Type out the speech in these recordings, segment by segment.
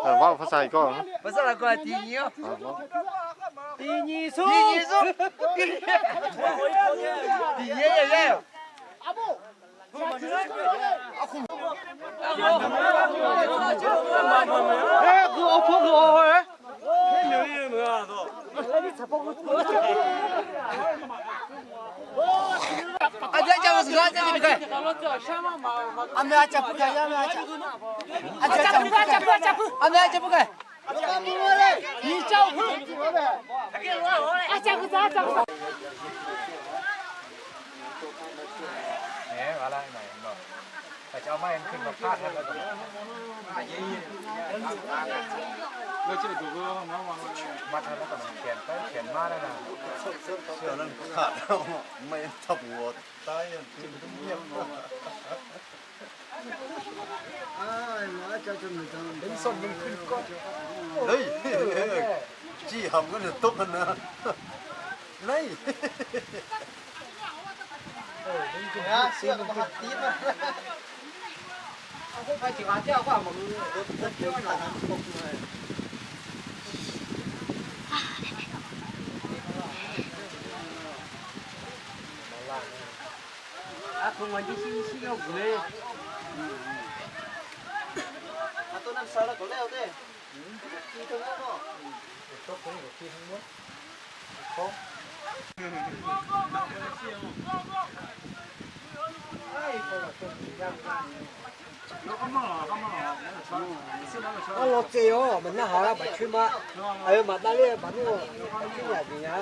ເອີ ເວົ້າພາສາອີກກ່ອນ. ພາສາລາວກໍຕີງຽວ ຕີງຽວ ເຮີ້ຍ ຈີ່ຫຳກັນຕົກຫັ້ນນະ ໄດ້ ເອີ ເສື້ອກໍບໍ່ຮັດຕີນ ເອົາຄົນໄປຊິວ່າແທ້ວ່າມັນລົດ ລົດເດີນມານຳຕົກເລີຍ. ອາ ຄົນມັນຊິຊິເອົາເລີຍ ອາ ໂຕນັ້ນໃສ່ແລ້ວກໍແລ້ວເດ້ ຂີ່ເຖິງແລ້ວເນາະ ຕົກຕົງນີ້ກໍຂີ່ທັງໝົດ ເອົາລົດເຊໂອ ມັນນະຫາລະບາດຂຶ້ນມາ ເອີ ມາຕາເລບາດໂນ ຂຶ້ນຫຼາຍປີນະ.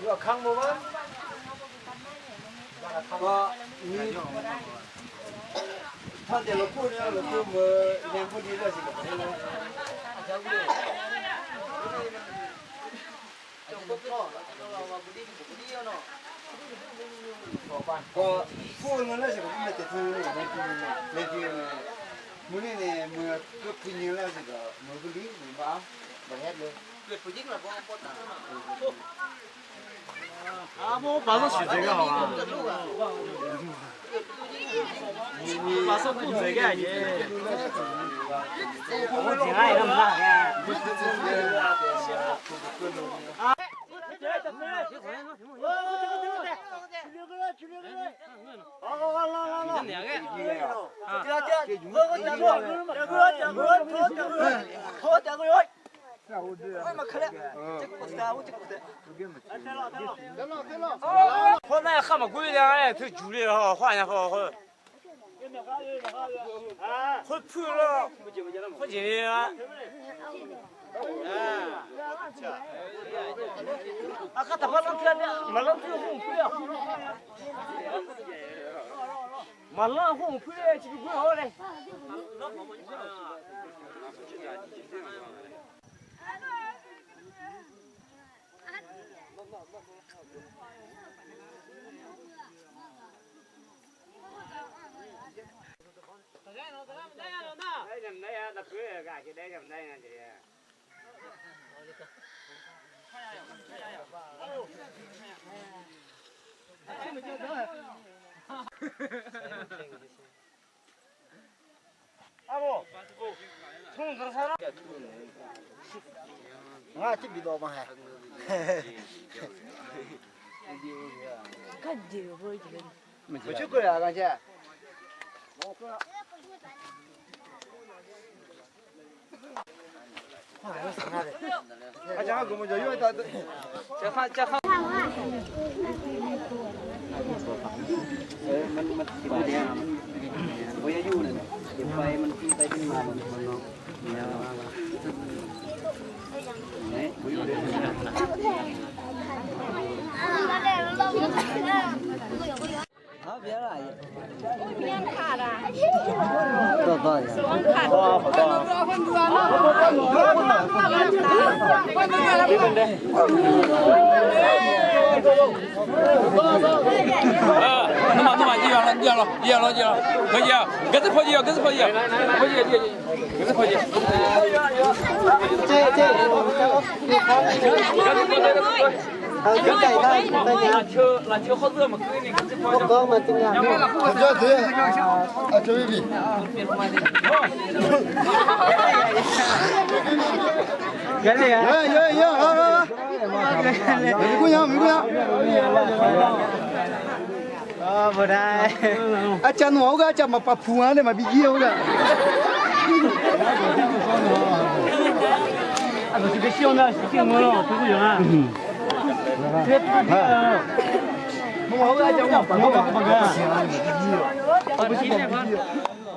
ຢູ່ຂ້າງໝູ່ບ້ານ ກໍມີ ຖ້າແຕ່ລະຜູ້ນີ້ລະຄືມືແຮງບໍ່ດີແລ້ວຊິໄປເຮັດແນວໃດ ກໍຜູ້ນັ້ນລະຊິກໍບໍ່ແມ່ນແຕ່ຜູ້ນີ້ ແມ່ນຜູ້ນີ້ ແມ່ນຜູ້ນີ້ ມື້ນີ້ນີ້ ເມື່ອເກີດຜູ້ຍິງແລ້ວຊິກໍມືບໍ່ດີ ບໍ່ເອົາ ບໍ່ເຮັດເລີຍ. ເກີດຜູ້ຍິງລະບໍ່ ບໍ່ຕາມ ອາ ບໍ່ປາສົກເສຍໃຈກໍເອົາ ປາສົກເສຍໃຈກໍເອົາ ໂອ້ຍ ຊິໃຫ້ນຳລາວແທ້ ເອີ ມັນ ມັນຊິບໍ່ໄດ້ ມັນບໍ່ຢາກຢູ່ນັ້ນ ໄຟມັນໄປຂຶ້ນມາ ມັນເນາະ. ເອີ ບໍ່ໄດ້ ອາຈານຫົວກະຈະມາປະພົວເດ້ ມາບິເຢ້ວກະ ເຮັດເພື່ອ ເຮົາກະຈະມາປະພົວ.